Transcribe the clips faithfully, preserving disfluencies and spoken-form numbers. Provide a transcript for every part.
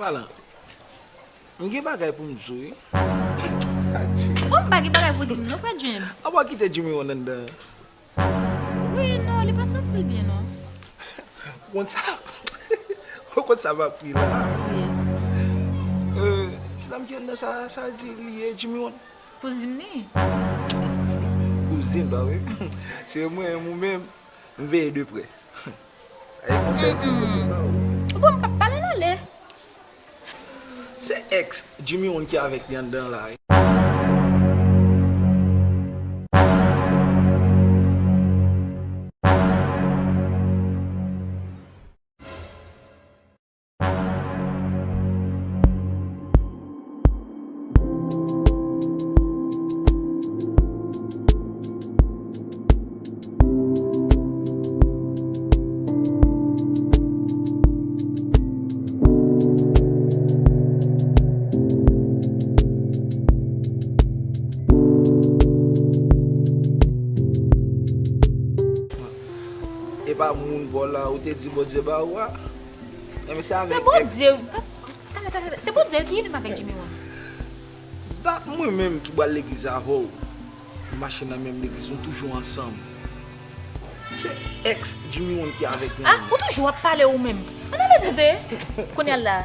Palan, m gen bagay pou m di w, wi. Bon, m pa gen bagay pou di m, non, frè James. An pa kite Jimmy One anndan. Wi, non, li pa santi l byen, non. Ou konn sa, ou konn sa m ap ri la. Wi. Euh, ti dam ki anndan sa, sa di li ye Jimmy One? Kouzin li. Kouzin pa wi. Se mwen, mwen menm, m veye de prè. Sa e konsèy pou mwen ba ou. Ou bon, m p ap pale l ale. Se ex Jimmy One ki avèk li anndan la wi. E pa moun vòlè ou te di Bondye ba ou a? Enben se avèk Bondye. Talè, talè, talè. Se Bondye ki vin avèk Jimmy One. Dat mwen menm ki pral legliz avè w, m mache nan menm legliz, nou toujou ansanm. Se ex Jimmy One ki avèk mwen. Ah, ou toujou ap pale ou menm. Ann ale tande. Kounye a la,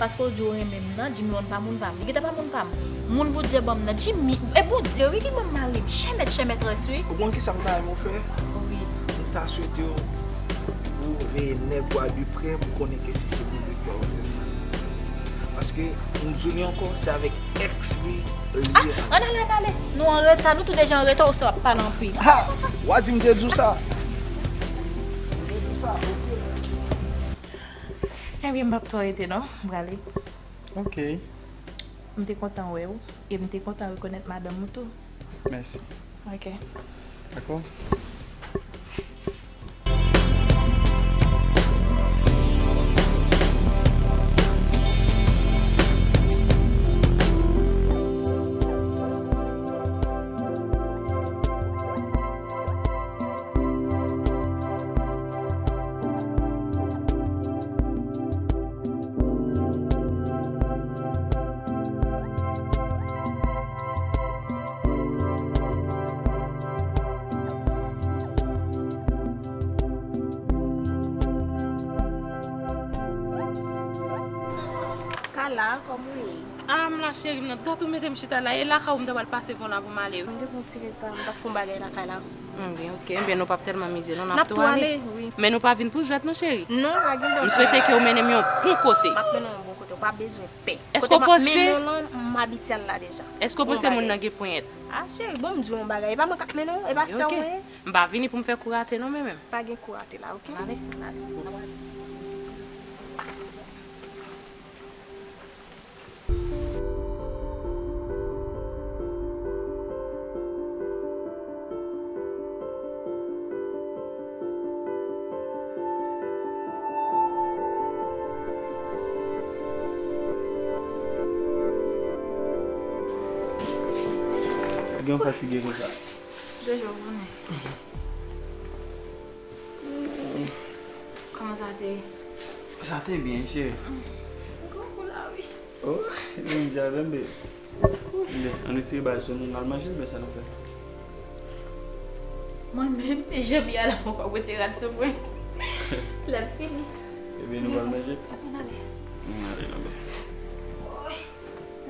paske w di w renmen m nan, Jimmy One pa moun pa m. Li gentan pa moun pa m. Moun Bondye ban m nan, Jimmy, e Bondye wi ki ban m mari m. Chèmèt, chèmèt rès wi. Ou konn kisa m ta renmen w fè? Wi. M ta swete w pou w veye nèg ou a de prè pou konnen ke si se moun li k ba w tèt. Paske, m di w li ankò, se avèk ex li, li ye. Ah, ann ale, ann ale. Nou an reta, nou tou deja an reta, ou se w ap pale anpil. Ha! W a di m te di w sa. M te di w sa, oke. Ebyen, m p ap twò rete non, m prale. Oke. M te kontan wè w, e m te kontan rekonèt madanm ou tou. Mèsi. Oke. Dakò. Kala, kòman w ye? Ah, m la cheri m nan. Dat ou mete m chita la. E lakay ou m ta pral pase pou la pou m ale wi. M te pran ti reta, m t ap fè yon bagay lakay la. Enben, oke. Enben, nou p ap tèlman mize non, n ap tou ale. N ap tou ale, wi. Men nou pa vin pou jwèt non, cheri. Non, pa gen pwoblèm. M swete ke w mennen m yon bon kote. M ap mennen w yon bon kote, ou pa bezwen pè. Èske w panse? Kote m ap mennen w lan, m abitye al la deja. Èske w panse moun nan gen ponyèt? Ah, cheri, bon, m di w yon bagay. E pa mwen k ap mennen w, e pa sè w mwen ye. M pa vini pou m fè kou rate non, men menm. Pa gen kou rate la, oke? Ale. Ale. Gen fatige konsa. Jojo, konnen. Kòman sa te ye? Sa te byen, cheri. M grangou la, wi. Oh, m di avè m, bebe. Bebe, ann retire bagay sou nou, n al manje, oubyen sa n ap fè? Mwen menm, jan m ye a la, mwen pap retire rad sou mwen. Lè m fini. Ebyen, nou pral manje? Ann ale. Ann ale, non, bebe. Woy,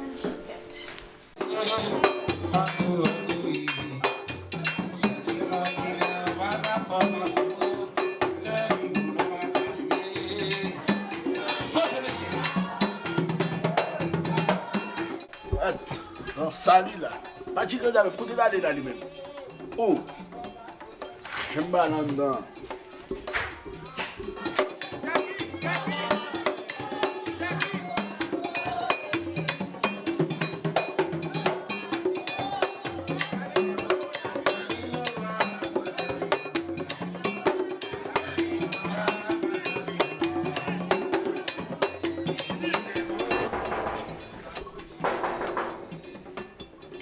nan mechan kèt. Nan sa li la. Pa di gade avèk kote l ale la li menm. Oh. Janm ba l anndan.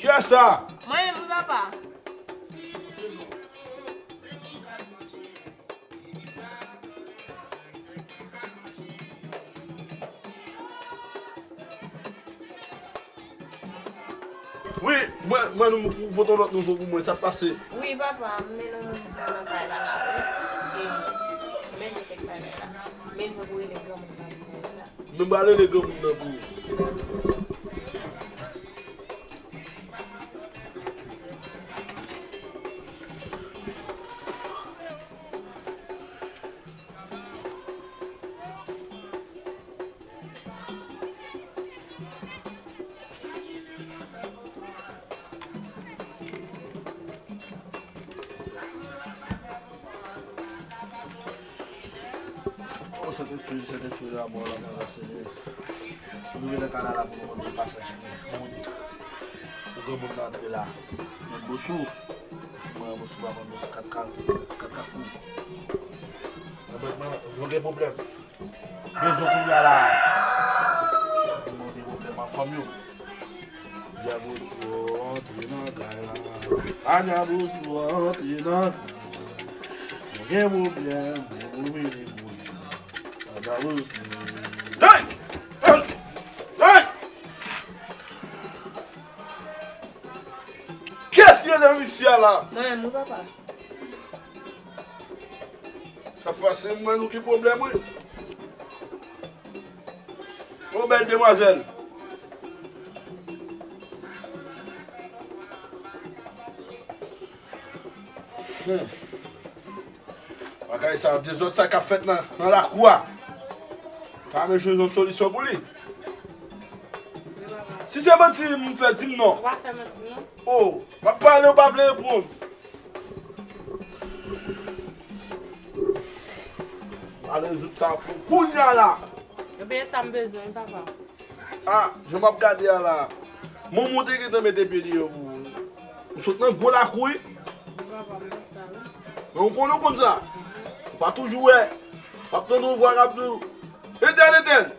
Kiyès sa? Mwen menm wi papa. Wi, mwen, mwen, nou, ou pote yon lòt nouvo pou mwen, sa k pase? Wi, papa, m mennen yon moun nan kay la, la, wi. Paske mezon te k bagay la. Mezon pou rele granmoun nan vin la. Nou pral rele granmoun nan pou ou. O Sentespri, Sentespri lanmò, lanmò la, Senyè. Nou rive nan kay la pou nou mande pasaj pou moun. Pou granmoun nan antre la. Mèt Bosou. Mwen, Bosou, pa mwen, Bosou, kat ka, kat kafou. Mwen, mwen, mwen, nou gen pwoblèm. Bezwen kounye a la. Mwen gen pwoblèm ak fanm yo. Anya Bosou antre nan kay la. Anya Bosou antre nan kay la. Mwen gen pwoblèm, mwen gen pwoblèm. Anya Bosou. Hey! Hey! Hey! Kiyès ki rele misye a la? Mwen menm, wi, papa. Sa pase, m wè nou gen pwoblèm, wi. Yon bèl demwazèl. Hmm. Bagay sa, dezòd sa k ap fèt nan, nan lakou a. Ta renmen jwenn yon solisyon pou li. Si se manti m fè, di m non. Ou pa fè manti, non. Oh, m ap pale, ou pa vle reponn. Al rezoud sa pou kounye a la. Ebyen, sa m bezwen, papa. Ah, jan m ap gade a la. Manman w te gentan mete pye deyò pou ou. Ou sot nan gwo lakou, wi. Wi, papa, m konn sa, wi. Men ou konnen w konn sa. Ou pa toujou wè. W ap tande yon vwa k ap di w, Etèn, Etèn!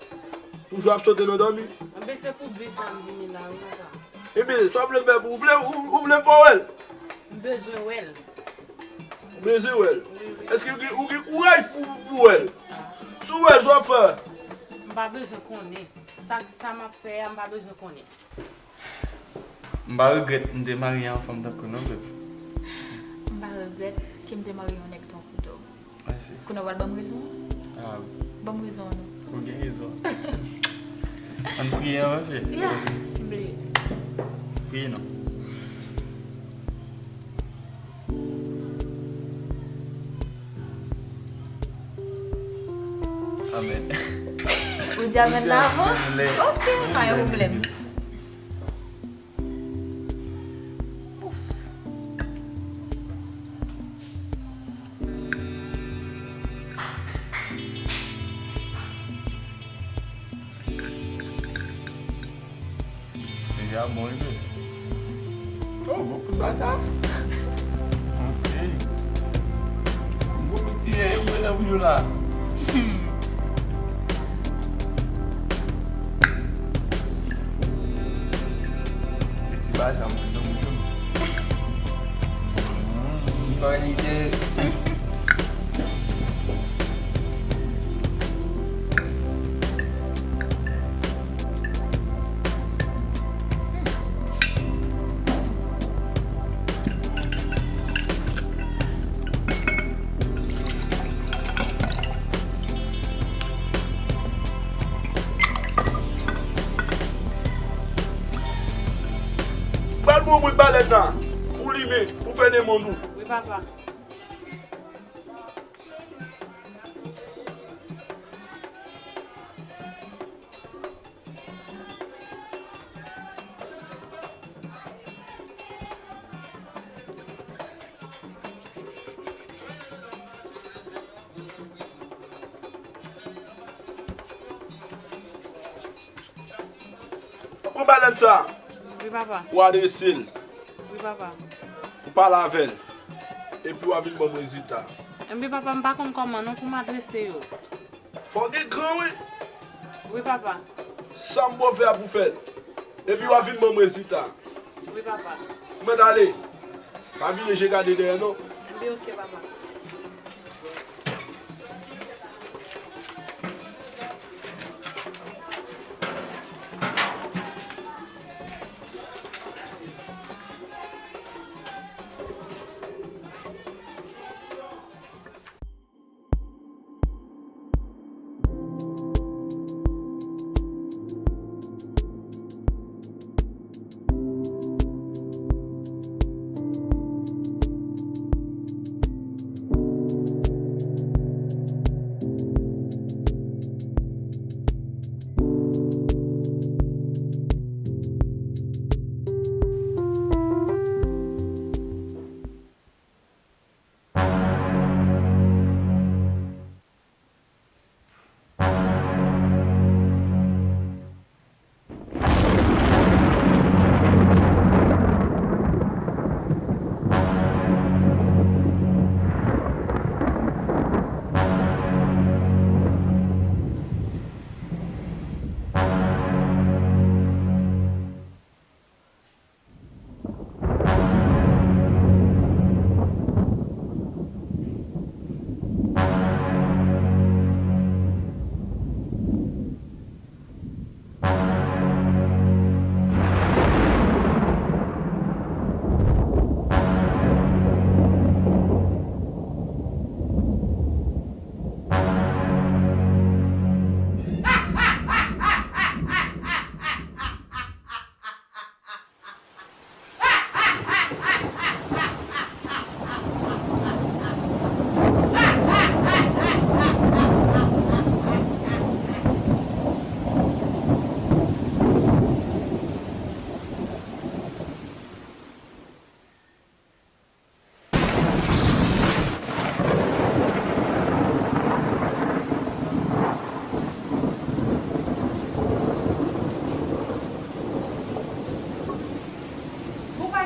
Toujou ap sote nan dòmi. Enben, se pou bis la m vini la, wi, papa. Enben, sa w vle m fè pou ou? Ou vle, ou, ou vle m fè w wè l? M bezwen wè l. Ou bezwen wè l? Wi, wi. Èske ou gen, ou gen kouraj pou, pou wè l? Ah. Si w wè l, sa w ap fè? M pa bezwen konnen. Sa, sa m ap fè a, m pa bezwen konnen. M pa regrèt m te marye yon fanm tankou nou, beb. M pa regrèt ke m te marye yon nèg tankou Doug. Mèsi. Kounye a w pral ban m rezon an? Ah. Ban m rezon an non. Ou gen rezon. Ann priye anvan, cheri. Yeah. Mèsi. M priye. Priye non. Amèn. Ou di amèn la avan? Ou di amèn lè. Ok, pa gen pwoblèm. Deja bon, wi. Oh, bon kout bata. Ok. Bon kout tiye, yo mwen nan bouyon la. Ti bagay sa mwen nan bouch mwen. Mm, li pa lide. Pral bon bouch balèn nan pou limen, pou fè demonn ou. Wi, papa. Pran balèn sa. Wi, papa. Ou adrese l. Wi, papa. Ou pale avè l. Epi w a vin ban m rezilta. Enben, papa, m pa konn kòman non pou m adrese yo. Fò w gen kran, wi. Wi, papa. Sa m ba w fè a pou w fè l. Epi w a vin ban m rezilta. Wi, papa. Mwen ale. Pa vire je gade dèyè, non. Enben, oke, papa.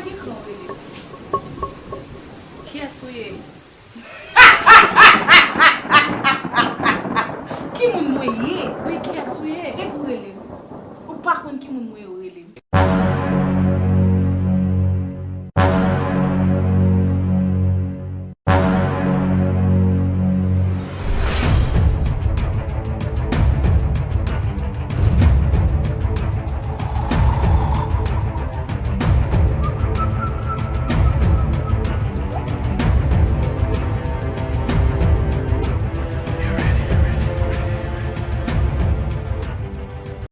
Ki kran w rele? Kiyès ou ye? Ki moun mwen ye? Wi, kiyès ou ye? Depi w rele m, ou pa konn ki moun mwen ye.